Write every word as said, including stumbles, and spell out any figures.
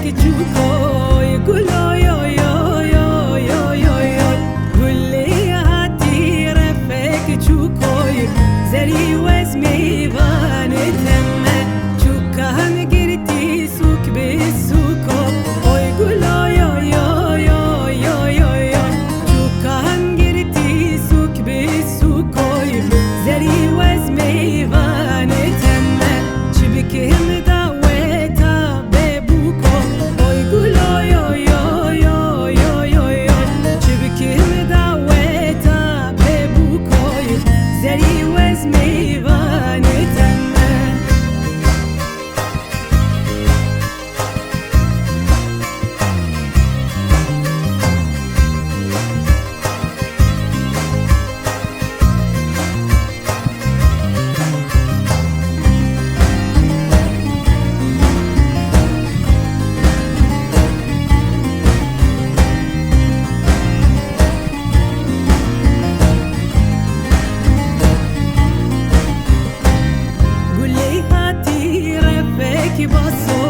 Çûkoy gulo yo yo yo yo yo yo. Gulê hatî refek çûkoy, zerî wez mêvanê teme. Çûkan girtî sûk bi sûko, oy gulo yo yo yo yo yo yo. Çûkan girtî sûk bi sûkoy, zerî wez mêvanê teme. Çi bikim daweta bebûko, oy gulo yo yo yo yo yo yo. Çi bikim daweta bebûko, zerî wez mêvanê teme. Gulê hatî refekî baso,